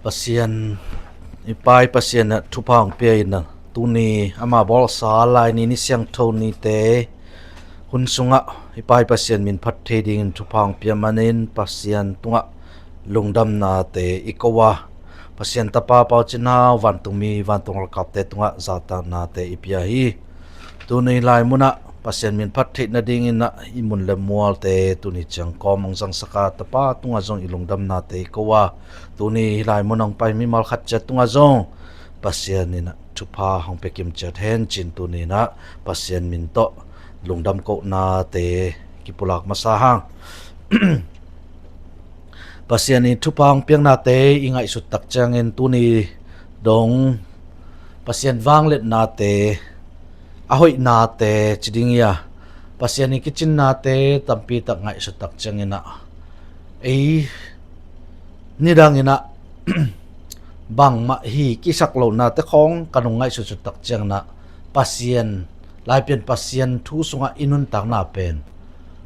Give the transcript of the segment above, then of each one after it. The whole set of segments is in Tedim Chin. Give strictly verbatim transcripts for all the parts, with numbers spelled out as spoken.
Pasian, i Pa i Pasian in ah thupha hong pia in ah, tuni ama bawlsa Laini ni siangtho nite hun sungah i Pa i Pasian min phat thei dingin thupha hong pia manin Pasian tungah lungdamnate i ko a, Pasian Tapa Pau Cin Hau, vantungmi vantung galkapte tungah zahtaknate i pia hi. Tuni lai munah Pasian min phat theih nadingin ah i mun le mualte tuni ciang kawm hong zangsak a, Tapa tungah zong i lungdamnate i ko a, tuni hih lai mun hong pai mimal khat ciat tungah zong Pasian in ah thupha hong pia kim ciat hen ci-in tuni in ah Pasian min tawh lungdam kohnate kipulak masa hang. Pasian in thupha hong piaknate i ngaihsut tak ciangin tuni dong Pasian vangliatnate, a hoihnate ci ding hi a, Pasian in kicinnate tampi tak ngaihsut tak ciangin ah, ei nidangin ah bangmah hi kisak lohnate khawng ka nung ngaihsutsut tak ciangin ah, Pasian, Laipian Pasian thu sungah i nuntakna pen,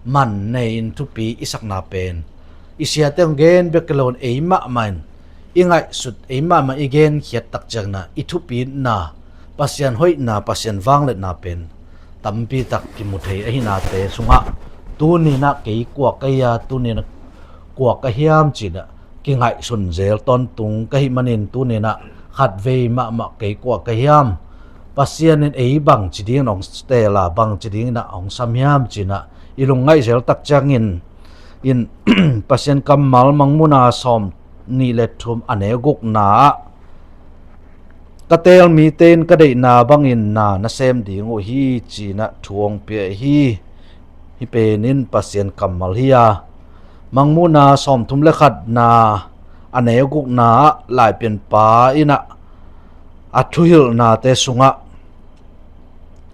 man nei-in thupi i sakna pen, i siate hong gen bek hi loin ei mahmah in i ngaihsut, ei mahmah i genkhiat tak ciangin ah i thupina, Pasian hoihna, Pasian vangliatna pen tampi tak kimu thei ahihnate sungah tuni in ah kei kua ka hi a, tuni in ah kua ka hiam ci-in ah kingaihsun zel tawntung ka hih manin tuni in ah khatvei mahmah kei kua ka hiam, Pasian in ei bangci dingin hong teel a, bangci dingin ah hong sam hiam ci-in ah i lungngaih zel tak ciangin, in Pasian kammal Mangmuhna sawmnih le thum, a neu gukna ah, ka teel mite in ka deihna bangin na na sem ding uh hi ci-in ah thu hong pia hi. Hih pen in Pasian kammal hi a, Mangmuhna sawmthum le khatna, a neu gukna ah Laipianpa in ah a thuhilhnate sungah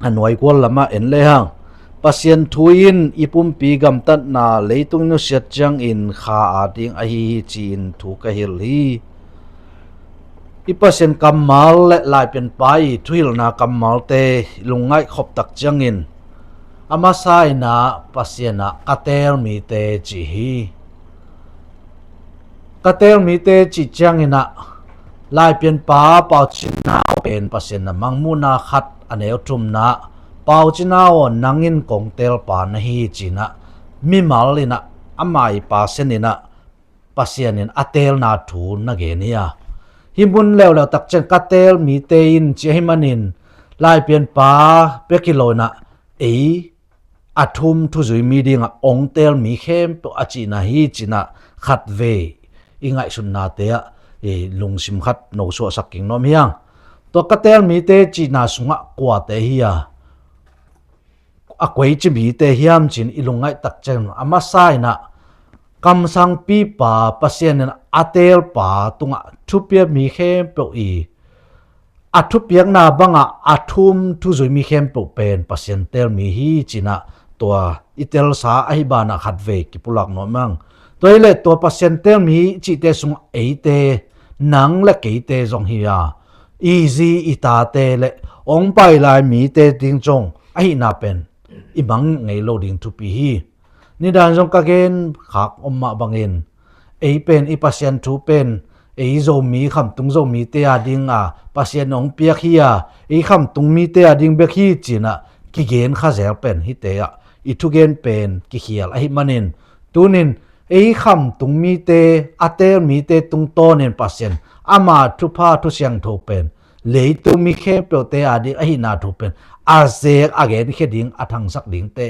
a nuai gual lamah en lehang, Pasian thu in i pumpi gamtatna leitung i nusiat ciangin kha a ding ahi hi ci-in thu ka hilh hi. I Pasian kammal le Laipianpa i thuhilhna kammalte lungngaih khop tak ciangin a masa in ah Pasian ah ka teel mite ci hi. Ka teel mite cih ciangin ah Laipianpa Pau Cin Hau pen Pasian in ah Mangmuhna khat a neu thumna ah Pau Cin Hau aw, nang in kong teelpa na hi ci-in ah mimal in ah ama i Pa Sen in ah Pasian in a teelna thu na gen hi a, hih mun leuleu tak ciang ka teel mite in ci ahih manin Laipianpa bek hi loin ah ei a thum thuzui mi dingah hong teel mi khempeuh a cihna hi ci-in ah khatvei i ngaihsutnate ah i lungsim khat no suahsak kik nuam hi hang. Tua ka teel mite cihna sungah kuate hi a, a koici mite hiam ci-in i lungngaih tak ciang a masa in ah kamsangpipa Pasian in a teelpa tungah thupiak mi khempeuh i a thupiakna bangah a thum thuzui mi khempeuh pen Pasian teel mi hi ci-in ah tua i teelsa ahi banah khatvei kipulak nuam hang. Tua hi leh tua Pasian teel mi cihte sungah eite, nang le keite zong hi a, i zi i tate le hong pai lai mite ding zong ahihna pen i mang ngei lo ding thupi hi. Nidang zong ka gen khak om mah bangin ei pen i Pasian thu pen ei Zomi, khamtung Zomite a ding a Pasian hong piak hi a, ei khamtung mite a ding bek hi ci-in ah kigen kha zel pen hihte ah i thugen pen kikhial ahih manin tunin ei khamtung mite, a teel mite tungtawnin Pasian ama thupha thu siangtho pen leitung mi khempeuhte a ding ahihna thu pen a zek a genkhia ding, a thangsak dingte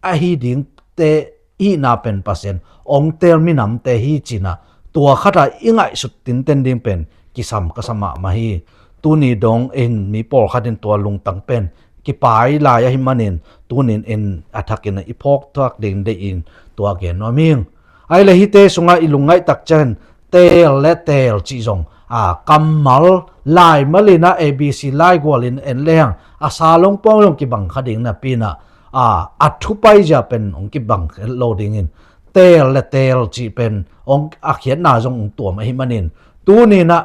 ahi dingte ihihna pen Pasian hong teel minamte hi ci-in ah tua khat ah i ngaihsut tinten ding pen kisam ka sa mahmah hi. Tuni dong in mi pawlkhat in tua lungtang pen kipai lai ahih manin tunin in a thakin i phawk thak ding deihin tua gen nuam ing. Ahih leh hihte sungah i lungngaih tak ciangin teel le teel cih zong a kammal laimal in ah A B C laigual in en lehang a sa longpawng zong kibang kha ding napi in ah a, a thupai zia pen hong kibang lo dingin teel le teel cih pen hong a khiatna zong hong tuam ahih manin tunin ah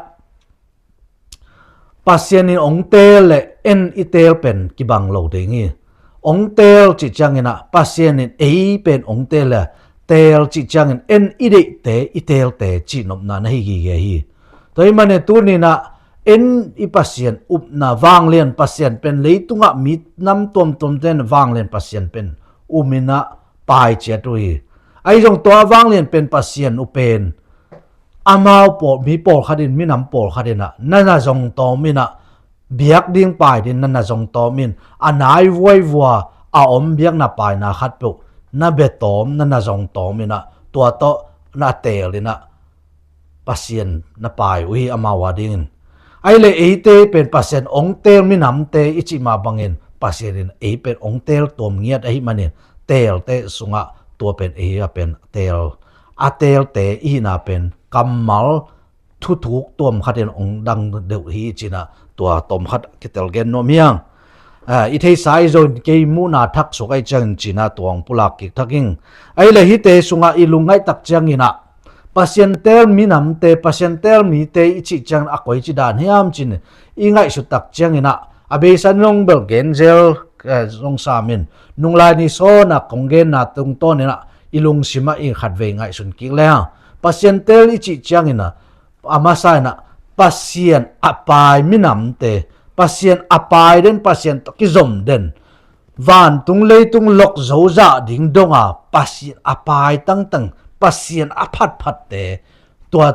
Pasian in hong teel le en i teel pen kibang lo ding hi. Hong teel cih ciangin ah Pasian in ei pen hong teel le teel cih ciangin en i deihte, i teelte cih nopna na hi gige hi. Tua ahih manin tuni-in ah en i Pasian upna, vanglian Pasian pen leitungah minam tuamtuamte in vanglian Pasian pen um in ah pai ciat uh hi. Ahi zong tua vanglian pen Pasian uh pen amau pawl, mi pawlkhat in, minam pawlkhat in ah na na zong tawm in ah biak ding pai ding na na zong tawm in, a nai vuaivua a om biakna paina khatpeuh na bia tawm, na na zong tawm in ah tua tawh na teel in ah Pasian na pai uh hi amau a dingin. Ahih leh eite pen Pasian hong teel minamte i cih mah bangin Pasian in ei pen hong teel tuam ngiat ahih manin teelte sungah tua pen ei a pen teel, a teelte i hihna pen kammal thuthuk tuam khat in hong dang deuh hi ci-in ah tua tawm khat kitel gen nuam hi hang. Ah, i theihsa i zo in kei muhna thak suak ahih ciangin ci-in ah tua hong pulak kik thak ing. Ahih leh hihte sungah i lungngaih tak ciangin ah Pasian teel minamte, Pasian teel mite i cih ciangin a koici dan hiam ci-in i ngaihsut tak ciangin ah a beisa in hong bel gen zel, eh, zong sam in, nung lai ni sawn a kong genna tungtawn in ah i lungsim ah i khatvei ngaihsun kik leng, Pasian teel i cih ciangin ah a masa in ah Pasian a pai minamte, Pasian a pai den, Pasian tawh kizom den, vantung leitung lok zo zah ding donga Pasian a pai tangtang, Pasian a phatphatte, tua,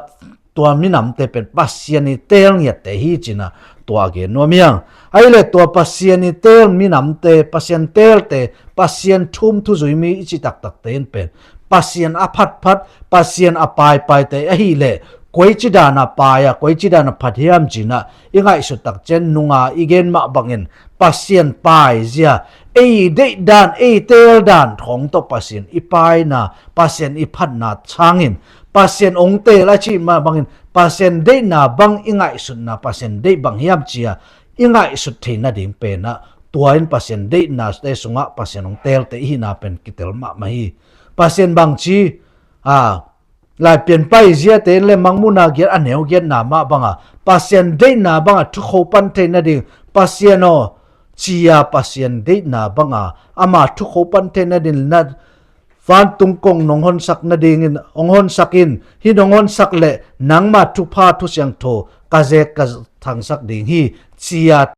tua minamte pen Pasian i teel ngiatte hi ci-in ah tua a gen nuam hi hang. Ahih leh tua Pasian i teel minamte, Pasian teelte, Pasian thu um thuzui mi i cih taktakte in pen Pasian a phatphat, Pasian a paipaite ahih leh koici dan a pai a, koici dan a phat hiam ci-in ah i ngaihsut tak ciang nung a i gen mah bangin Pasian paizia, ei deih dan, ei teel dan khawng tawh Pasian i paina, Pasian i phatna ciangin Pasian hong teel a cih mah bangin Pasian deihna bang i ngaihsutna, Pasian deih bang hiam ci-a i ngaihsut theih nading pen ah tua in Pasian deihnate sungah Pasian hong teelte i hihna pen kitel mahmah hi. Pasian bangci, a, Laipian paiziate in le Mangmuhna giat a neu giatna mah banga Pasian deihna banga thukho pan theih nading, Pasian aw, ci-a Pasian deihna banga ama thukho pan theih nading na vantung kong nong honsak nadingin, hong honsak in, hih nong honsak leh nangma thupha thusiangtho ka zek ka thangsak ding hi, ci-a